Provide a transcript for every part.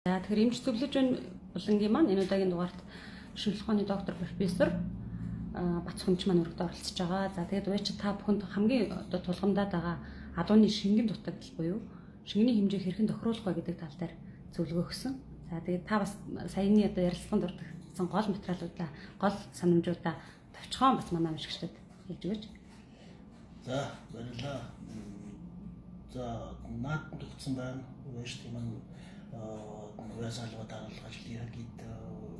За, тэгэхээр эмч зөвлөж байна булангийн маань энэ удаагийн дугаарт шинжлэх ухааны доктор, профессор Бацхүмч маань өргөд оролцож байгаа. За, тэгээд уяч та бүхэнд хамгийн одоо тулгамдаад байгаа адууны шингэн дутагдал буюу шингэний хэмжээ хэрхэн тохируулах вэ гэдэг тал дээр зөвлөгөө өгсөн. За, тэгээд та бас саяны одоо ярилцлаганд дурдсан гол материалуудаа, гол санамжуудаа товчхон бас манай уншигчдад хэлж өгөөч. За, баярлалаа. За, наад төгссөн байна. Уяч тийм нь уяас алга дараалал ажил яг ид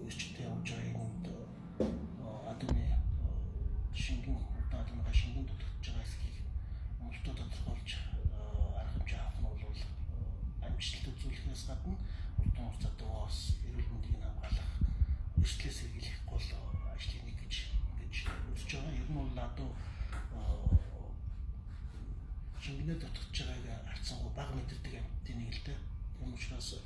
эрчтэй явж байгаа юмд адууны шингэн удаадныхаа шингэн дутагдж байгаа хэсгийг умлтоо тодорхойлж арга хэмжээ авах нь бол амжилт үзүүлэхээс гадна урт хугацаатай бас эрүүл мэндийг хамгаалах, эрсдлээс сэргийлэх гол ажлын нэг гэж ингэж үзэж байгаа. Ер нь бол адуу шингэнээ дутагдж байгааг харьцангуй бага мэдэрдэг амьтдын нэг л дээ. Тийм учраас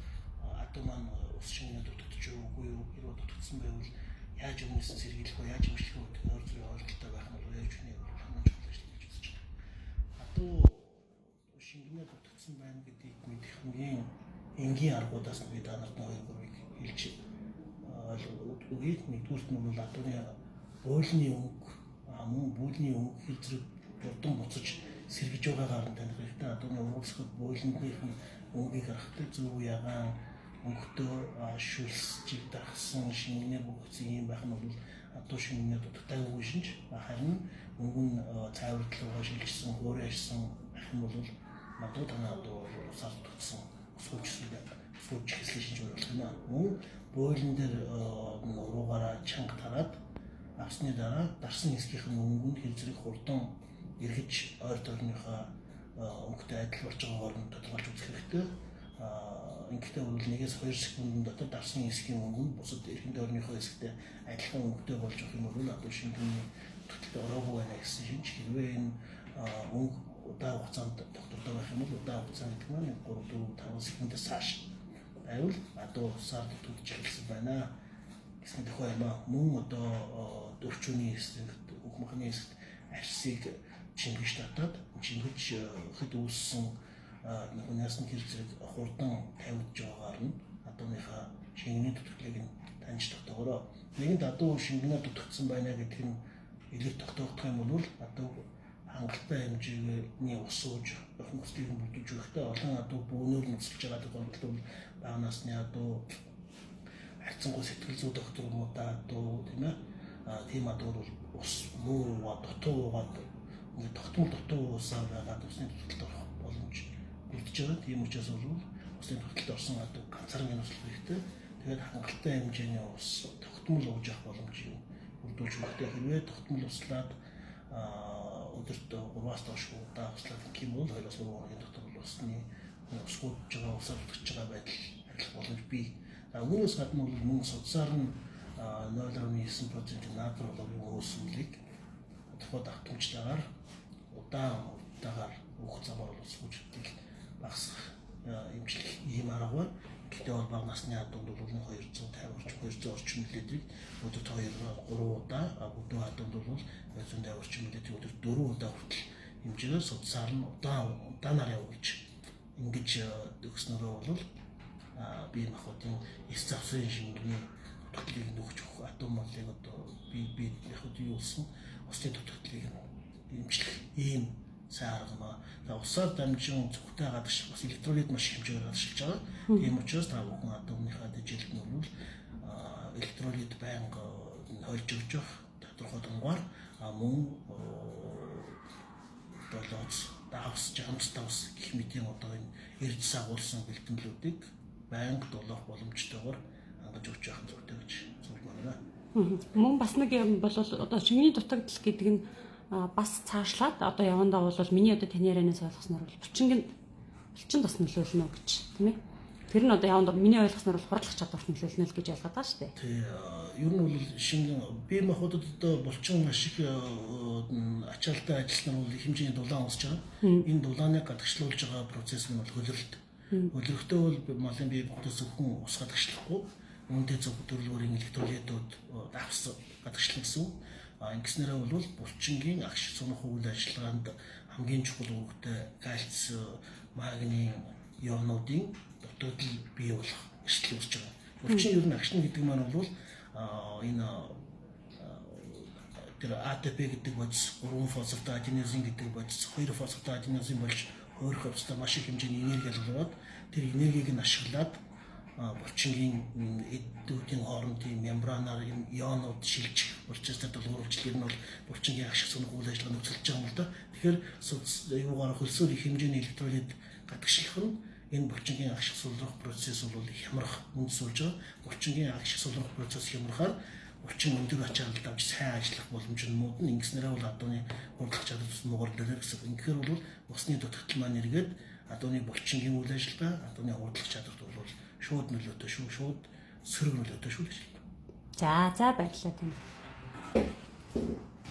адуу маань ус шингэнээ дутагдж үгүй юу, хэрвээ дутагдсан байвал яаж өмнөөс нь сэргийлэх вэ, яаж эмчлэх вэ гэдэг ойр зүрийн ойлголттой байх нь бол яаж хүний хамгийн чухал ажил гэж үзэж байгаа. Адуу шингэнээ дутагдсан байна гэдгийг мэдэх хамгийн энгийн аргуудаас нь би та нарт хоёр гурвыг хэлж өгье. Нэгдүгüүрт нь бол адууны буулны өнгө, мөн буулны өнгө хэл зэрэг хурдан буцаж сэргэж байгаагаар нь таних хэрэгтэй. Адууны ургуулсахад буулных нь өнгийг харахад зөв ягаан өнгөтэй шүлсжиг дарахсан, шингэнээр бүрхсэн юм байх нь бол адуу шингэнээр дутагдаагүй шинж. Харин өнгө нь цайвардлуугаа шилжсэн, хуурайшсан байх юм бол магадгүй танай адуу бол усаар дутагдсан, усгүйжсэн усгүйж хэслийн шинж болох юм аа. Мөн бууйлан дээр уруугаараа чанга тараад авсны дараа дарсан хэсгийнх нь өнгө нь хэл зэрэг хурдан эргэж ойр тойрныхоо өнгөтэй адил болж байгаагаар нь тодорхойлж үзэх хэрэгтэй. Ингэхдээ бол 1-2 секундын дотор дарсан хэсгийн өнгө нь бусад эргэн тойрныхоо хэсэгтэй адилхан өнгөтэй болж явах юм бол адуу шингэний дутагдалд ороогүй байна гэсэн шинж. Хэрвээ энэ өнгө удаан хугацаанд тогтвортой байх юм бол, удаан хугацаа гэдэг маань 3 4 5 секундээс цааш байвал адуу усаар дутагдж эхэлсэн байна гэсэн тохиол юм аа. Мөн одоо өвчүүний хэсэгт, өөх махны хэсэгт арсыг чимгэж татаад чимгэж хэд үүссэн хүнээс нь хэр зэрэг хурдан тавигдж байгаагаар нь адууныхаа шингэний дутагдлыг нь таньж тогтоогороо. Нэгэнт адуу шингэнээр дутагдсан байна гэдэг нь илүү тогтоогдох юм бол адуу хангалттай хэмжээний ус ууж хүнслийг нь бүрдүүлж өгөхдөө олон адуу бөөнөр нь өсөлж байгаа тохиолдолд бол бага насны адуу, харьцангуй сэтгэл зүй доктор муудаа адуу, тийм ээ, тийм адуу бол ус муу уугаад, дутуу уугаад, ингээд тогтмол дутуу уусаар байгаад усны дутагдалд орох боломж бүрдэж байгаа. Тийм учраас бол усны дутагдалд орсон адуу ганцаараа нөхцөл хэрэгтэй. Тэгээд хангалттай хэмжээний ус тогтмол ууж явах боломжийг бүрдүүлж өгөхтэй. Хэрвээ тогтмол услаад өдөрт 3-аас доош удаа услаад гэх юм бол 2-3 хоногийн дотор бол усны усгуудж байгаа, усаар дутагдж байгаа байдал арилах боломж бий. За, үүнээс гадна бол мөн судсаар нь 0.9% натрий хлорын үүсвэлийг тодорхой давтамжтайгаар удаан уртаагаар өөх замаар бол усгүйжлийг багасгах, эмчлэх ийм арга байна. Гэхдээ бол бага насны адуунд бол 250 орчим, 200 орчим миллилитрийг өдөрт 2 3 удаа, бүдүүн адуунд бол 250 орчим миллилитрийг өдөрт 4 удаа хүртэл хэмжээгээр судсаар нь удаан удаанаар явуулж ингэж өгснөрөө бол бие махбодын эс завсрын шингэний дутагдлыг нөхж өгөх, адуу малыг одоо бие бие яг юу болсон усны дутагдлыг эмчлэх ийм сайн арга маа. За, усаар дамжин зүгтээ гадагш бас электролит маш их хэмжээгээр гадагшилж байгаа. Тийм учраас та бүхэн адууныхаа дэжээлт нь бол электролит байнга хольж өгч явах тодорхой тунгаар, мөн долооц, давс, жамс давс гэх мэтийн одоо энэ эрдэс агуулсан бэлтгэлүүдийг байнга дулаах боломжтойгоор хангаж өгч явах нь зүйтэй гэж зөвлөмөр байна. Мөн бас нэг юм бол одоо шингэний дутагдал гэдэг нь бас цаашлаад одоо явандаа бол миний одоо таны ярианаас ойлгосноор бол булчинд бас нөлөөлнө гэж, тийм ээ. Тэр нь одоо явандаа миний ойлгосноор бол хурлах чадварт нөлөөлнө л гэж ялгаад байгаа шүү дээ. Тий, ер нь бол шингэн бие махбодод одоо булчин маш их ачаалтай ажилласнаар бол их хэмжээний дулаан үүсэж байгаа. Энэ дулааныг гадагшлуулж байгаа процесс нь бол хөлрөлт. Хөлрөлтөө бол малын бие махбодоос зөвхөн ус гадагшлахгүй, үүнтэй зөв төрөл бүрийн электролитууд, давс гадагшлана гэсэн үг. Ингэснээрээ бол булчингийн агш сунах үйл ажиллагаанд хамгийн чухал үүрэгтэй кальц, магний ионуудын дутагдал бий болох эрсдэл үүсэж байгаа. Булчин ер нь агшин гэдэг маань бол энэ тэр АТП гэдэг бодис, 3 фосфат аденозин гэдэг бодис, 2 фосфат аденозин болж хувирах явцдаа маш их хэмжээний энерги ялгараад, тэр энергийг нь ашиглаад булчингийн эдүүдийн хоорондын мембранаар юм ионууд шилжих процессор дулгууруулж, ер нь бол булчингийн агших сунах үйл ажиллагаа нөхцөлж байгаа юм л да. Тэгэхээр юугаар хөлсөөр их хэмжээний электролит гадагшлах нь энэ булчингийн агших сулрах процесс бол хямрах үндэс болж байгаа. Булчингийн агших сулрах процесс хямрахаар булчин өндөр ачаалалд авч сайн ажиллах боломж нь муудна. Ингэснээрээ бол адууны хурдлах чадвар муугар нөлөөлөх гэсэн. Ингэхээр бол усны дутагдал маань эргээд адууны булчингийн үйл ажиллагаа, адууны хурдлах чадварт бол шууд нөлөөтэй шүү, шууд сөрөг нөлөөтэй шүү гэж. За, баярлалаа танд.